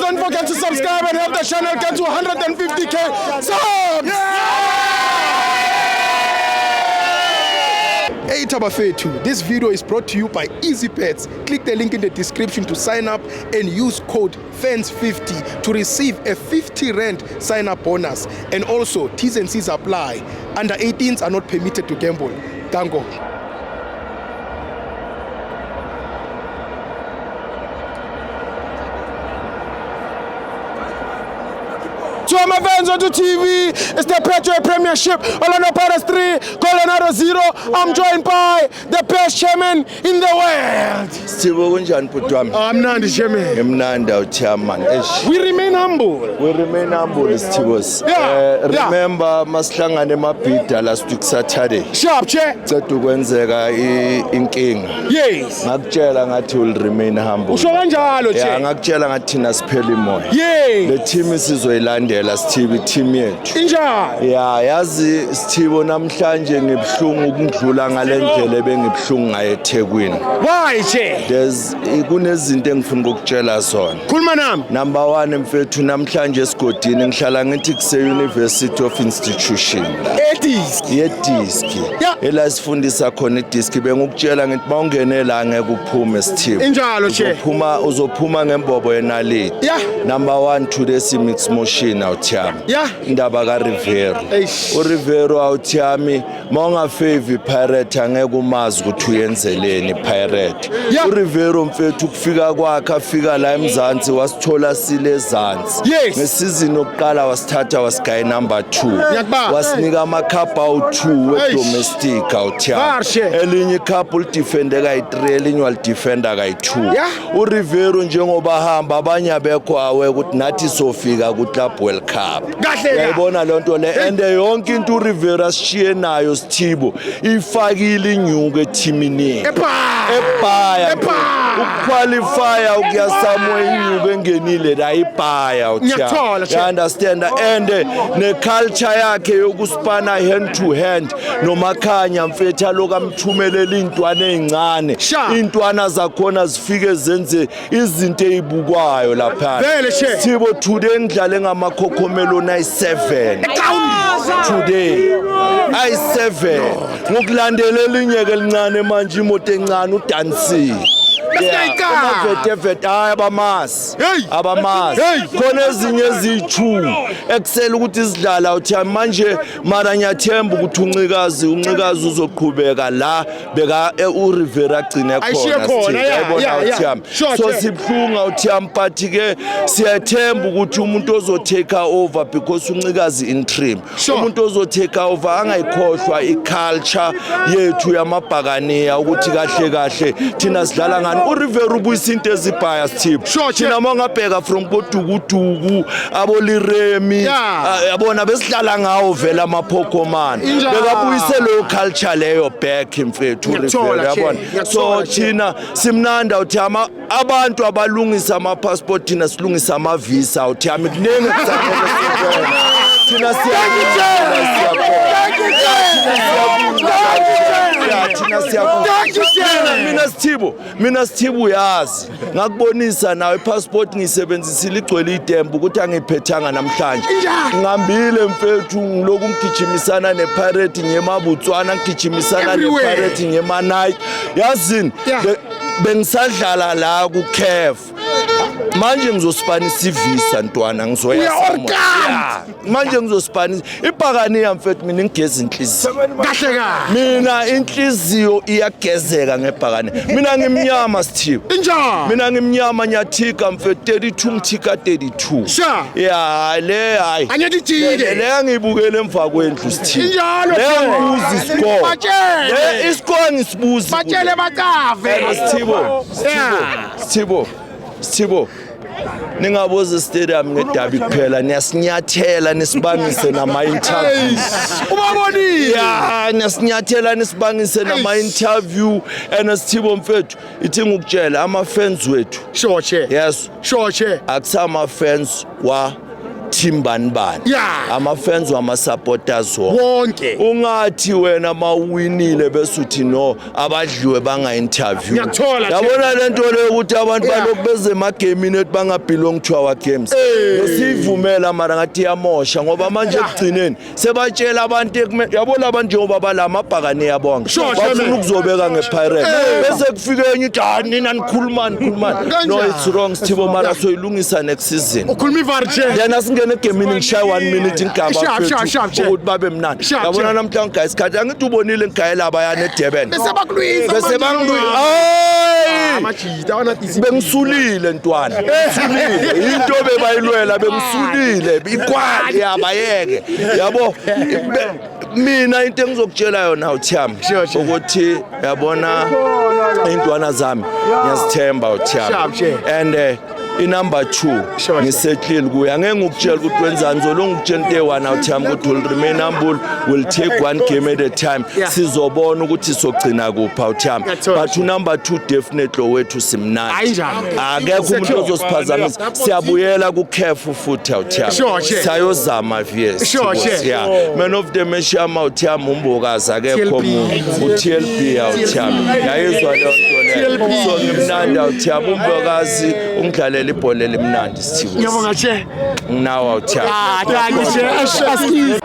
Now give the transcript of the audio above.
Don't forget to subscribe and help the channel get to 150K subs. Hey Bafethu, this video is brought to you by Easybet. Click the link in the description to sign up and use code FANS50 to receive a 50 rand sign up bonus. And also, T's and C's apply. Under 18s are not permitted to gamble. Dango. To all my fans on the TV, it's the Petro Premiership. Orlando Pirates 3, Colorado 0. I'm joined by the best chairman in the world. Sithibo, kunjani bhuti wami? I'm Nandi Chairman. Ngimnandi awuchairman. Eish. We remain humble. We remain humble, Sithibos. Yeah. Remember masihlangane eMabhida last week Saturday. Sharp, chair. Ceda ukwenzeka inkinga. Yes. Ngakutshela ngathi will remain humble. Usho kanjalo, Yeah, chair. ngakutshela ngathi thina siphela imoya. Yes. Le team sizoyilandela Sithibo, team yethu. Injani? Ya, yazi Sithibo, namhlanje ngibhlungu ukundlula ngalendlela ebengibhlungu ngayo eThekwini. Why, chair? There's kunezinto engifuna ukukutshela zona. Khuluma nami. Number 1 mfethu, namhlanje esigodini ngihlala ngithi kuse University of Institution 80s. Yediski Yeah. ela sifundisa khona idiski. Bengukutshela ngithi mawungene la ngeke uphume, Sithibo. Injalo, Chair. Uzophuma, uzophuma ngembobo yenaliti. Number 1, today si mix motion awuthiyami. Indaba ka Rivero. Eish. uRivero awuthiyami, mawungafavor iPirate angeke umazi ukuthi uyenzeleni iPirate. URivero mfethu, ukufika kwakhe, afika la eMzansi, wasithola sile ezansi. Ngesizini yokuqala wasithatha wasigaya number 2. Ngiyakubamba. Wasinika amakhaphu awu-2 we-domestic awuthiyami. Varshe. Elinye ikhaphu lidefende kayi-3, elinye walidefenda kayi-2. URivero njengoba hamba abanye abekho awe ukuthi nathi sofika ku-Club World Cup. Kahle kahle. Uyayibona leyo nto le, and yonke into uRivero asishiye nayo, Sithibo, ifakile inyuko ethimini yethu. Epha. Ebhaya. Epha. Ukuqualifya ukuya somewhere, inyuko engenile la ibhaya. Ngiyakuthola, Chair. Understand? And ne-culture yakhe yokuspana hand to hand noMakhanya mfethu, aloku amthumelela iy'ntwana ey'ncane. Iy'ntwana zakhona zifike zenze izinto ey'bukwayo laphana. Vele, Chair. Sithibo, today ngidlale ngamakhokhomeloni ayi-7 today, ayi-7, ngokulandela elinye-ke elincane manje, imoto encane udansile. Besingayikala. Vetevete, hayi, abamazi. Hey. Abamazi. Hey. Khona ezinye eziyi-2 ekusele ukuthi sidlala uthi manje, mara ngiyathemba ukuthi uNcikazi uzoqhubeka la beka uRivera agcine Ayishiye khona. khona, Sithibo. Uyayibona, awuthiyami? So sibuhlungu awuthiyami, but ke siyathemba ukuthi umuntu ozotake over, because uNcikazi interim, umuntu ozotake over angayikhohlwa i-culture yethu yamabhakaniya, ukuthi kahle kahle thina sidlala ngani. uRivera ubuyisa into ezibhaya, Sithipho. Sure, Chair. Thina uma ungabheka from kodukuduku aboliremi, yabona besidlala ngawo vele amaphokomana. Injalo. Bekabuyise leyo culture leyo back mfethu Ngiyakuthola, uRivera, Chair. yabona. Ngiyakuthola, So Chair. thina simnandi awuthi abantu abalungisa ama-passport, thina silungisa ama-visa awuthi ami. Kuningi kusamele sikwenze. Thina siyakhona, thina siyakhona. Mina Sithibo, mina Sithibo, uyazi ngakubonisa nawe ipassport ngiyisebenzisile, igcwele itembu ukuthi angiyiphethanga namhlanje. Ngihambile mfethu, ngiloku ngigijimisana nePirate, ngiyemaBotswana ngigijimisana Everywhere. nePirate, ngiyemaNike, yazini. Bengisadlala la ku-CAF, manje ngizospanisa ivisa ntwana, ngizoya Uya somewhere. orkant. Yeah. Manje ngizospanisa ibhakaniya mfethu, mina ngigeza inhliziyo. Kahle kahle. Mina inhliziyo iyagezeka ngebhakane. Mina ngimnyama, Sithibo. Injani? Mina ngimnyama, ngiyathika mfethu, 32 ngithika 32. Ya, le hayi. Angeke ijike. Le angiyibukele emva kwendlu, Sithibo. Injalo, Le Chair. angibuzi iscore. Batshele. Le iscore angisibuzi. Batshele bacave. Sithibo, Sithibo, Sithibo, ningaboza stadium ngedabi kuphela, niyasinyathela nisibangise nama-interview. Ubabonile. Ya, niyasinyathela nisibangise nama-interview. And Sithibo mfethu, ithi ngikutshela, ama-fans wethu, Sure, Chair. yes, Sure, Chair. akusama-fans wa team bani bani. Ama-fans wama-supporters wonke. Wonke. Ungathi wena mawuwinile bese uthi no, abadliwe banga-interview. Ngiyakuthola, Yabona le nto leyo ukuthi abantu balokhu beze emagemini ethi banga-belong to our games. Besiyivumela, mara ngathi iyamosha, ngoba manje ekugcineni sebatshela abantu yabo laba, njengoba bala amabhakane yabonke, bafuna Chairman. ukuzobeka nge-Pirate, bese kufike enye ithi, "Hayi, nina nikhulumani, khulumani." No, Kanjani? it's wrong, Sithibo, mara soyilungisa next season. Ukhuluma ivari, chair. Then asingene egemini, ngishaye one minute ngigaba Sharp, sharp, chair. ukuthi babe mnandi. Yabona, chair. namhlanje ngigaya isikhathi, angithi ubonile ngigayela abayana eDurban. Bese bakulwisa. Bese bangilwisa. Hayi, Amajita wana discipline. bengisulile, ntwana, bengisulile into bebayilwela, bengisulile ikwali yabayeke, yabo. Mina into engizokutshela yona uThiyami Sure. ukuthi yabona intwana zami ngiyazithemba, uThiyami. Sharp, chair. And inumber 2 ngisetlile kuye, angeke ngikutshela ukuthi wenzani, zolo ngikutshela into eyi-one, awuthiyami, ukuthi will remain humble, will take one game at a time. Sizobona ukuthi sogcina kuphi, awuthiyami. Ngiyakuthola. But unumber 2 definitely owethu, simnandi. Hayi, njani. Akekho umuntu ozosiphazamisa. Siyabuyela kukhefu futhi, awuthiyami. Sure, chair. Sayozama vs Sure, chair. Yeah, man of the match yami, awuthiyami, uMbokazi, akekho TLB. omunye, u-TLB, awuthiyami, yayizwa leyo nto leyo. TLB. So ngimnandi, awuthiyami, uMbokazi ungidlalela ibhola elimnandi, Sithibo. Ngiyabonga, chair. Nginawo, awuthiyami. Ah, thank you, chair. Askies.